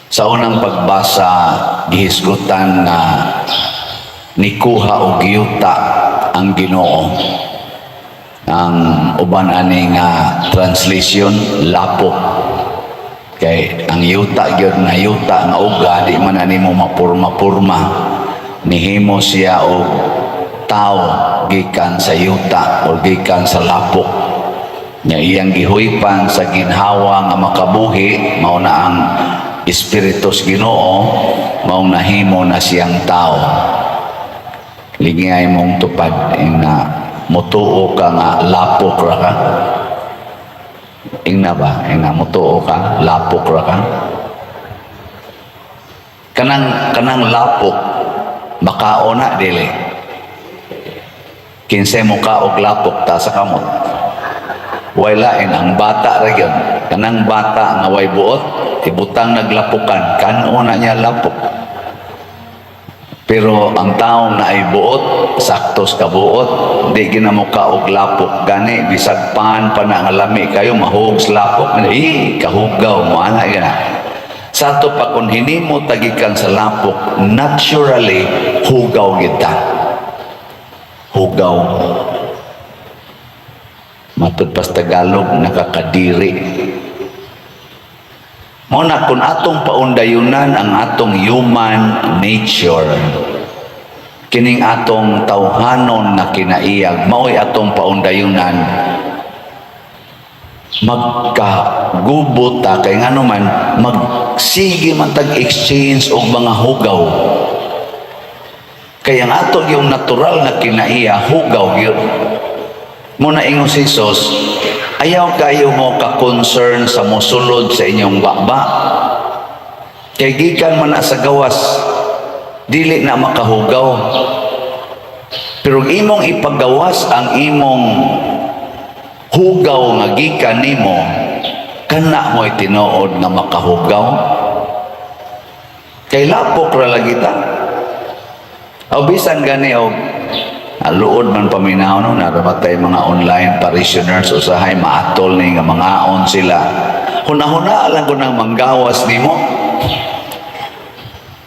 Sa unang pagbasa, gihisgutan nga nikuha og yuta ang Ginoo. Ang uban ani nga translation, lapok. Kay ang yuta gyud nga yuta nga uga, di man ani mo mapurma-purma. Nihimo siya og tao gikan sa yuta o gikan sa lapok. Nya iyang gihuypan sa ginhawa nga makabuhi, mao na ang espiritu sa Ginoo, maong nahimo na siyang tao. Lingay mong tupad nga mutuo ka nga lapok ra ka. Ingna ba? Ingna, mutuo ka, lapok ra ka. Kanang lapok, makaon na, dili? Kinsay muka og lapok, taas sa kamot? Way lain, ang bata ra gyud. Kanang bata nga way buot, ibutang naglapukan, kanon na niya lapok. Pero ang taong na ay buot, saktos kabuot, di ginamuka og lapok gani, bisag pan pa na nga lami kayo, mahug sa lapok, eh, kahugaw mo ana gana. Sa ato pa kung hinimo tagikan sa lapok, naturally hugaw kita. Hugaw. Matud pa sa Tagalog, nakakadiri. Mao na kung atong paundayunan ang atong human nature, kining atong tawhanon na kinaiyag, mao'y atong paundayunan, magkagubo ta kay ngano man magsige man tag exchange og mga hugaw. Kaya ang ato yung natural na kinaiya, hugaw gyud. Mao na ingon si Jesus, "Ayaw kayo mo ka-concern sa mosulod sa inyong baba. Kay gikan man na sa gawas, dili na makahugaw. Pero imong ipagawas ang imong hugaw nga gikan nimo, kana mo'y tinuod nga makahugaw." Kay lapok ra lagi ta. O bisan gani og luod man paminaw, no, narabatay mga online parishioners, usahay maatol ni nga mangaon sila. Huna-huna lang ko nang manggawas nimo.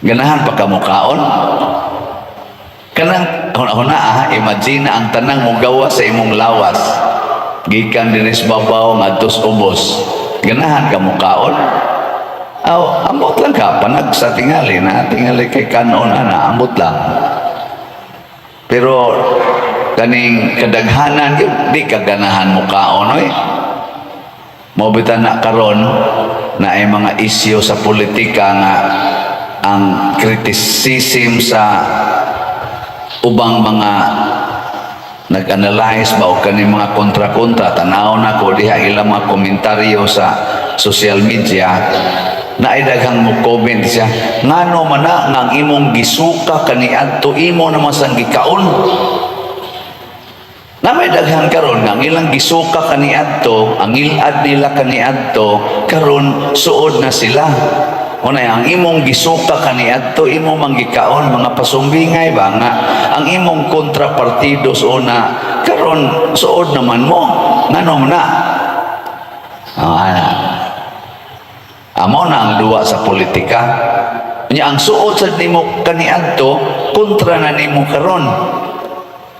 Ganahan pa ka mukaon? Kanang huna-huna ah, imagine ang tanang mogawas sa imong lawas. Gikan dinhi sa babaw ngadto sa ubos. Ganahan ka mukaon? Aw, ambot lang ka, panag sa tingali na, tingali kay kanon ana, ambot lang. Pero kaning kadaghanan yun, di ka ganahan mukaon oy. Mao bitaw na karon na ay mga isyu sa politika nga ang criticism sa ubang mga nag-analyze ba o kaning mga kontra-kontra, tanaw na ko diha ilang mga komentaryo sa social media na ay daghang mo comment siya, ngano man na nga ang imong gisuka kaniadto, imo naman sang gikaon. Na may daghan karon nga ang ilang gisuka kaniadto, ang ilad nila kaniadto, karon suod na sila. Una, ang imong gisuka kaniadto, imo mang gikaon, mga pasumbingay ba nga ang imong kontrapartido sa una karon suod naman mo, ngano man na? Ah, ana. Amo na ang duwa sa politika. Nya ang suod sa nimo kaniadto, kontra na nimo karon.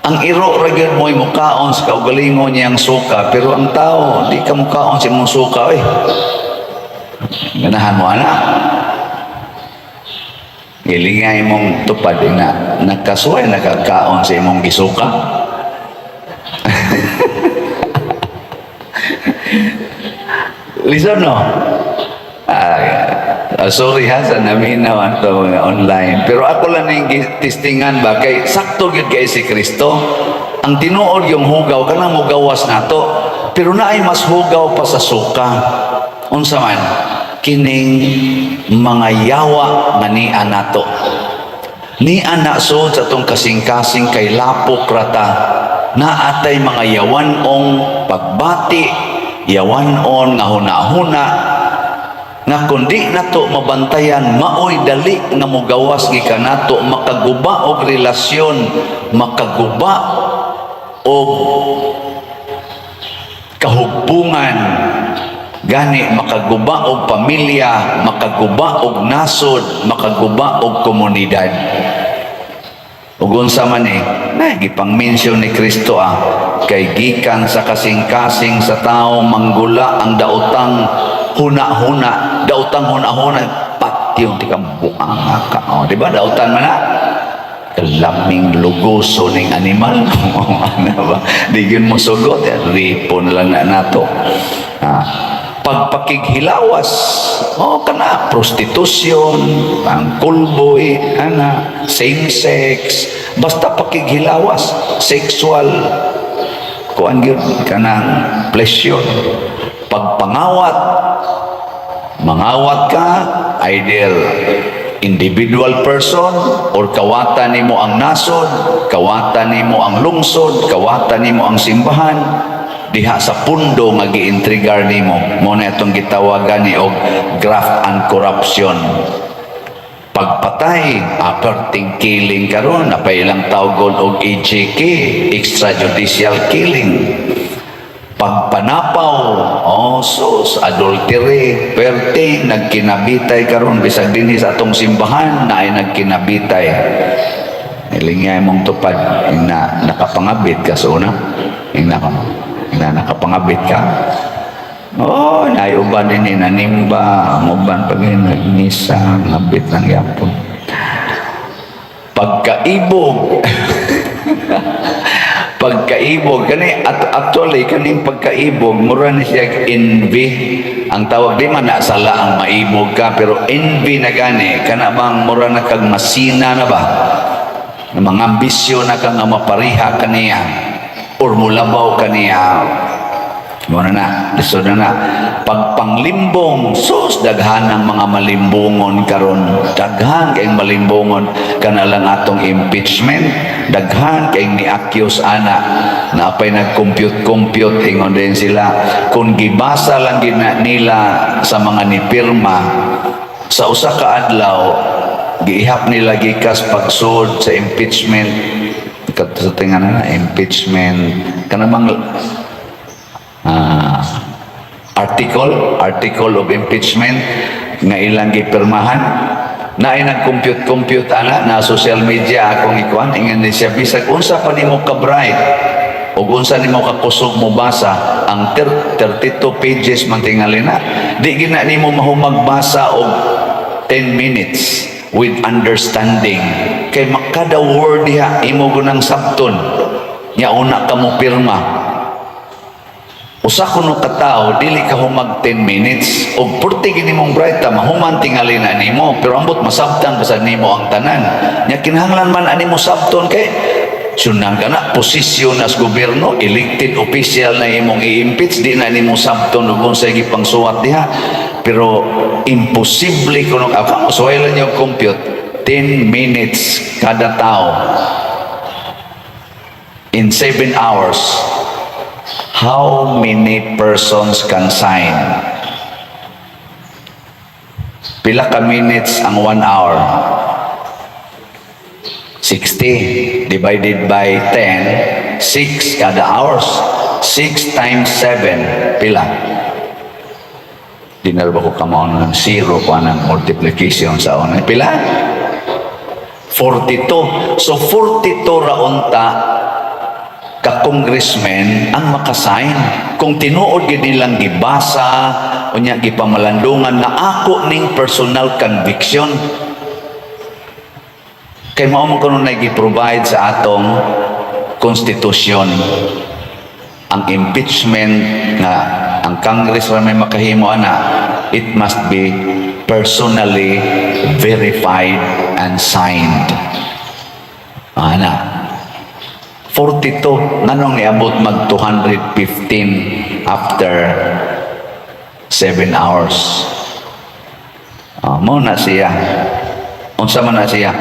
Ang iro ra gyud mo'y mukaon sa kaugalingon niyang suka, pero ang tao di ka mukaon sa imong suka oy. Ganahan mo ana? Gilingay mong tupad na nakasuway nakakaon sa imong gisuka. Listen, no? Ah, sorry ha sa naminaw ato mga online. Pero ako lang ning testingan ba kay sakto gyud kay si Kristo. Ang tinuod yung hugaw kanang mugawas nato. Pero naay mas hugaw pa sa suka. Unsa man? Kining mga yawa nga nia nato. Nia na sud sa atong kasing-kasing kay lapok rata. Naatay mga yawanong pagbati, yawanon nga huna-huna nga kundi nato mabantayan, maoy dali nga mogawas gikan nato, makaguba og relasyon, makaguba og kahugpungan. Gani makaguba og pamilya, makaguba og nasod, makaguba og komunidad. Ug unsa man eh, na gipang-mention ni Kristo ah, kay gikan sa kasing-kasing sa tao manggula ang daotang huna-huna, daotang huna-huna, patyon ti kang buanga ka. Oh, di ba? Daotan man na. Kalaming lugoso ning animal. Ano ba? Di gyud mo sugot, eh, ripon lang na nato. Ah, pagpakighilawas, oh, kana prostitution, ang kulboy, ana, same sex, basta pakighilawas, sexual kuan gyud, kanang pleasure. Pagpangawat, mangawat ka either individual person or kawatan nimo ang nasod, kawatan nimo ang lungsod, kawatan nimo ang simbahan diha sa pundo nga giintrigar nimo. Mo na itong gitawagan ni og graft and corruption. Pagpatay, aperting killing karon, napay ilang tawgon og EJK, extrajudicial killing. Pagpanapaw, oh sus, adultery, perte, nagkinabitay karon bisag dinhi sa atong simbahan na ay nagkinabitay. Ilingay mong tupad na nakapangabit ka sa una. Ingna ka mo. Na nakapangabit ka. Oh, naay uban din ni nanimba, ang uban pag nagmisa, ngabit lang yapon. Pagkaibog. Pagkaibog kani at actually kaning pagkaibog mura ni siya envy ang tawag. Di man na sala ang maibog ka, pero envy na gani, kana bang mura na kag masina na ba, na mga ambisyon na ka nga mapariha kaniya or mulabaw kaniya. Mo na na, lisod na na. Pagpanglimbong, sus, daghan ang mga malimbongon karon. Daghan kayong malimbongon kana lang atong impeachment. Daghan kayong ni-accuse ana. Napay nag-compute-compute, ingon din sila. Kung gibasa lang gina nila sa mga nipirma, sa usa ka adlaw, giihap nila gikas pagsud sa impeachment. Kadto sa tinga na impeachment kanang article of impeachment nga ilang gipirmahan na ay nag-compute compute ana na social media akong ikuan. Ingon ni siya, bisag unsa pa nimo ka bright ug unsa nimo ka kusog mo basa ang 32 pages man tingali na, di gina nimo mahumagbasa og 10 minutes with understanding, kay makada word diha imo gunang sabton nya una ka mo pirma. Usa kuno ka tawo dili ka humag 10 minutes og purti gini mong bright ta mahuman tingali na nimo, pero ambot masabtan basta nimo ang tanan nya. Kinahanglan man ani mo sabton kay sunan ka na posisyon as gobyerno, elected official na imong i-impeach, di na nimo sabton ug unsay gipangsuwat diha. Pero imposible kuno ako suwaylan yung compute, 10 minutes kada tao in 7 hours, how many persons can sign? Pila ka minutes ang 1 hour? 60 divided by 10, 6 kada hours. 6 times 7, pila? Di na ba ko kamaon ng zero pa ng multiplication sa una. Pila? 42. So 42 ra unta ka congressman ang makasign. Kung tinuod gid nilang gibasa, unya gipamalandungan na ako ning personal conviction. Kay mao man kuno na gi-provide sa atong konstitusyon ang impeachment nga ang Congress ra may makahimo ana, it must be personally verified and signed ana. 42, nganong niabot mag 215 after 7 hours? Ah, mo na siya. Unsa man na siya?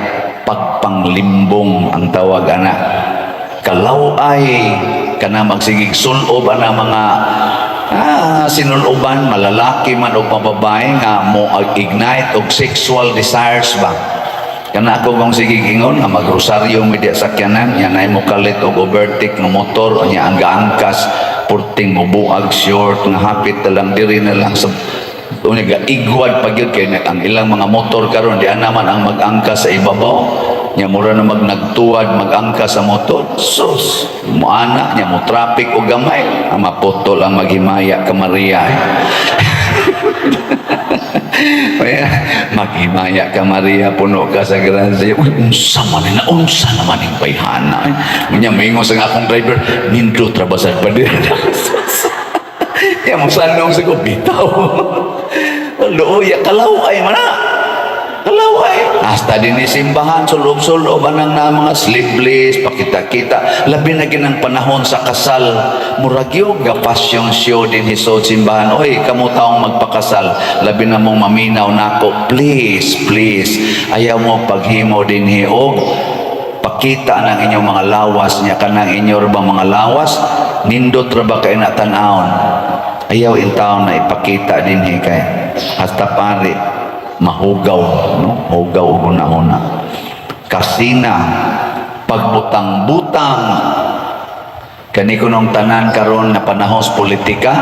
Pagpanglimbong ang tawag ana. Kalaw ay kana magsigig sulob ana, mga sinuloban, malalaki man o mababae nga mo ignite og sexual desires ba. Kana ako kung sige ingon nga magrosaryo mi diya sakyanan, yan ay mo kalit og overtake ng motor, nya ang gaangkas. Purting mubuag short nga hapit na lang diri na lang sa unya ga igwad pa gyud kay ang ilang mga motor karon di naman ang mag-angka sa ibabaw nya, mura na mag nagtuwad mag-angka sa motor. Sus, muana nya mo traffic og gamay, ang maputol ang "Maghimaya ka Maria." Kaya, "Maghimaya ka Maria, puno ka sa grasya." Uy, unsa man na, unsa naman yung bayhana. Unya, moingon sa akong driver, "Nindot ra ba sa pader?" Ya, mo sanong sa ko, bitaw. Luoya, kalaway man na. Kalaway. Hasta din ni simbahan, sulob-sulob, anang na mga sleeveless, pakita-kita. Labi na ginang panahon sa kasal. Murag yung ga fashion show din hisod simbahan. Oy, kamo taong magpakasal. Labi na mong maminaw nako. Please, please, ayaw mo paghimo din og pakita ng inyong mga lawas niya, kanang inyo ba mga lawas, nindot ra ba kay na tan-awon. Ayaw intaon na ipakita din kay hasta pare mahugaw, no, hugaw og una-una kasina pagbutang-butang. Kani kunong tanan karon na panahon sa politika,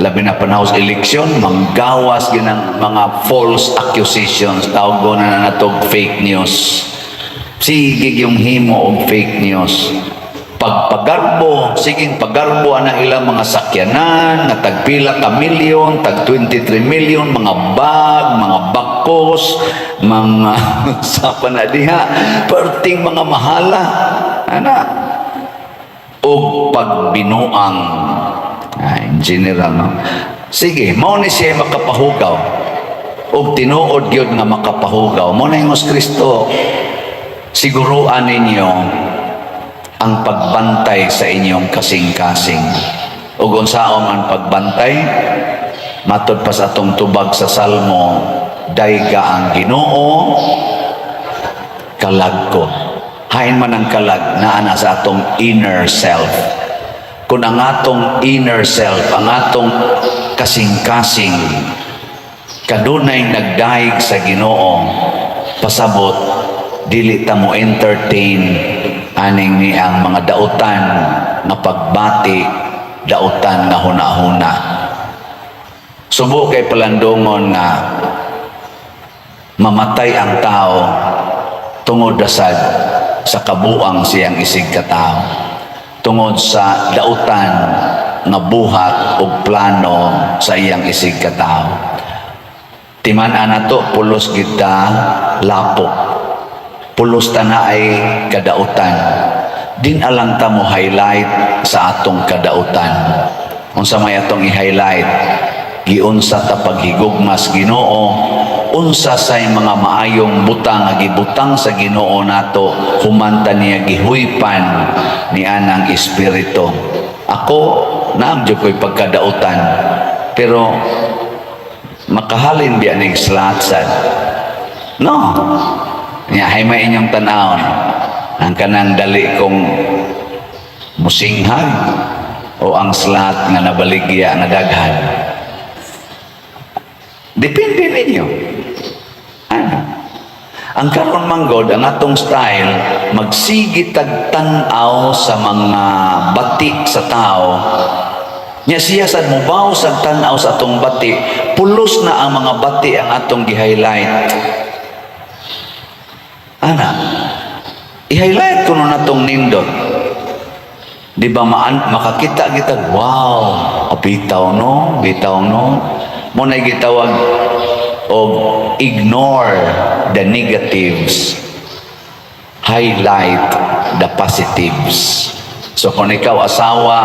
labi na panahon sa eleksyon, manggawas ginang mga false accusations, tawag na natog fake news. Sige yung himo og fake news, pagpagarbo, sige pagarbo ang ilang mga sakyanan nga tagpila ka milyon, tag 23 million, mga bag, mga bakos, mga sa pa na diha, perting mga mahala ana, og pagbinuang. Ah, in general, no? Sige, mao ni siya makapahugaw, og tinuod gyud nga makapahugaw. Mo na ingos Kristo, "Siguruan ninyo ang pagbantay sa inyong kasing-kasing." Ug unsaon ang pagbantay? Matod pa sa atong tubag sa Salmo, "Dayga ang Ginoo, kalag ko." Hain man ang kalag, naa na sa atong inner self. Kung ang atong inner self, ang atong kasing-kasing, kadunay nagdayeg sa Ginoo, pasabot dili ta mo entertain aning ni ang mga dautan nga pagbati, dautan nga huna-huna. Subo kay palandungon nga mamatay ang tao tungod dasad sa kabuang siyang isig katao, tungod sa dautan nga buhat og plano sa iyang isig katao. Timan-an nato, pulos kita lapok, pulos ta na ay kadautan. Din alang ta mo highlight sa atong kadautan. Unsa may atong i-highlight? Giunsa ta paghigugmas Ginoo, unsa say mga maayong butang nga gibutang sa Ginoo nato human ta niya gihuypan ni anang espiritu. Ako, naam jud ko'y pagkadautan, pero makahalin biya ning slat sad, no? Nya hay may inyong tan-awon ang kanang dali kong musinghag o ang slat nga nabaligya nga daghan. Depende ninyo. Ano? Ang karon manggod, ang atong style, magsige tag tan-aw sa mga bati sa tao. Nya siya sad mobaw sa tan-aw sa atong bati, pulos na ang mga bati ang atong gi-highlight. Ana, i-highlight ko no natong nindot. Di ba maan, makakita kita, "Wow, ah, bitaw no, bitaw no." Mo na gitawag og ignore the negatives, highlight the positives. So kung ikaw asawa,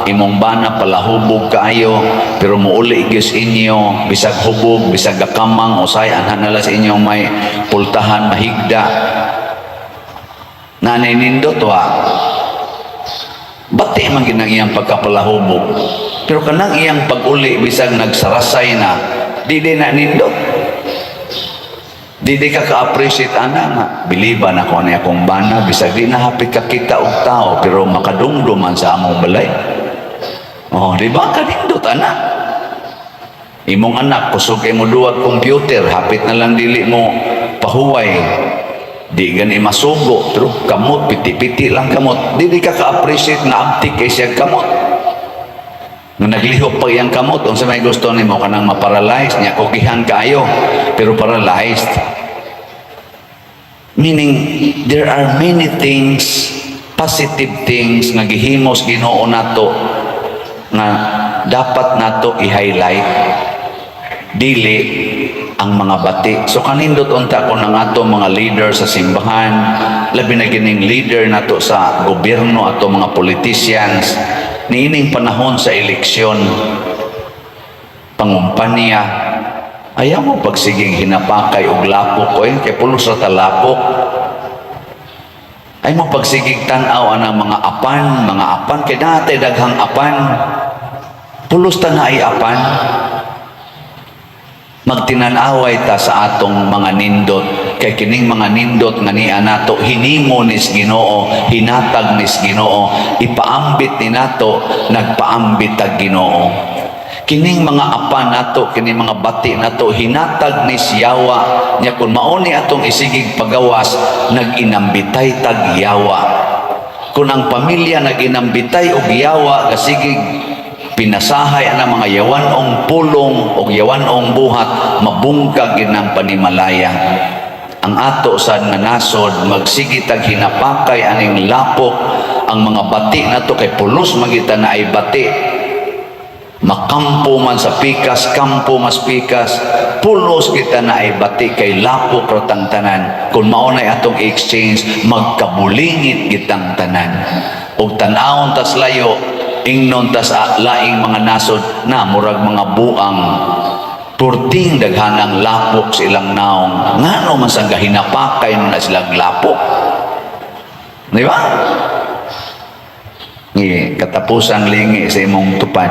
imong bana palahubog kaayo, pero muuli gyud sa inyo, bisag hubog, bisag gakamang, usay anhan na lang sa inyong may pultahan, mahigda. Nanay, nindot wa. Bati man ginang iyang pagkapalahubog. Pero kanang iyang pag-uli, bisag nagsarasay na, di di na nindot. Di di ka ka-appreciate ana nga. Biliban ako ni akong bana, bisag di na hapit ka kita og tao, pero makadumdum man sa among balay. Oh, di ba kanindot ana? Imong anak kusog kay mo duwag computer, hapit na lang dili mo pahuway. Di gani masugo, pero kamot piti-piti lang kamot. Di di ka ka-appreciate nga abtik kay siya kamot. Nga naglihok pa iyang kamot, unsa may gusto nimo, kanang ma-paralyze niya, kugihan kaayo, pero paralyzed. Meaning, there are many things, positive things nga gihimos Ginoo nato nga dapat nato i-highlight, dili ang mga bati. So kanindot unta ko ng ato mga leader sa simbahan, labi na kining leader nato sa gobyerno, ato mga politicians, niining panahon sa eleksyon, pangumpanya, ayaw mo pagsiging hinapakay og lapok oy, kay pulos ra ta lapok. Ay mo pagsigig tan-aw anang mga apan kay natay daghang apan. Pulos ta na ay apan. Magtinan-away ta sa atong mga nindot kay kining mga nindot nga niya nato, hinimo nis Ginoo, hinatag nis Ginoo, ipaambit ni nato, nagpaambit tag Ginoo. Kining mga apan nato, kining mga bati nato, hinatag ni yawa nya. Kung mao ni atong isigig pagawas, nag-inambitay tag yawa. Kung ang pamilya nag-inambitay og yawa, gasigig pinasahay ang mga yawanong pulong o yawanong buhat, mabungkag gid ng panimalaya. Ang ato sad nga nasod, magsige tag hinapakay aning lapok, ang mga bati nato, kay pulos magita na ay bati. Makampo man sa pikas, kampo mas pikas, pulos kita na ay bati kay lapok ratang tanan. Kung mao na'y atong exchange, magkabulingit kitang tanan. Ug tan-awon tas layo, ingnon tas laing mga nasod na murag mga buang, purting daghanang lapok sa ilang naong. Ngano man sang gahinapakay na silang lapok, di ba? Ngi katapusan lingi sa imong tupad.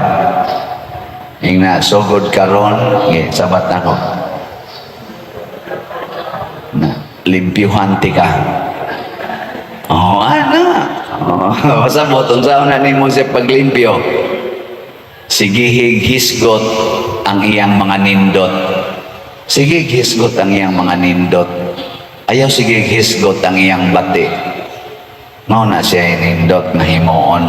Ingna sugod karon, ngi sabat nako. Na limpyuhan ti ka. Oh, ana. Oh, pasabot unsa na nimo sa paglimpyo? Sigihig hisgot ang iyang mga nindot. Sige hisgot ang iyang mga nindot. Ayaw sige hisgot ang iyang bati. Mao na siya nindot na himuon.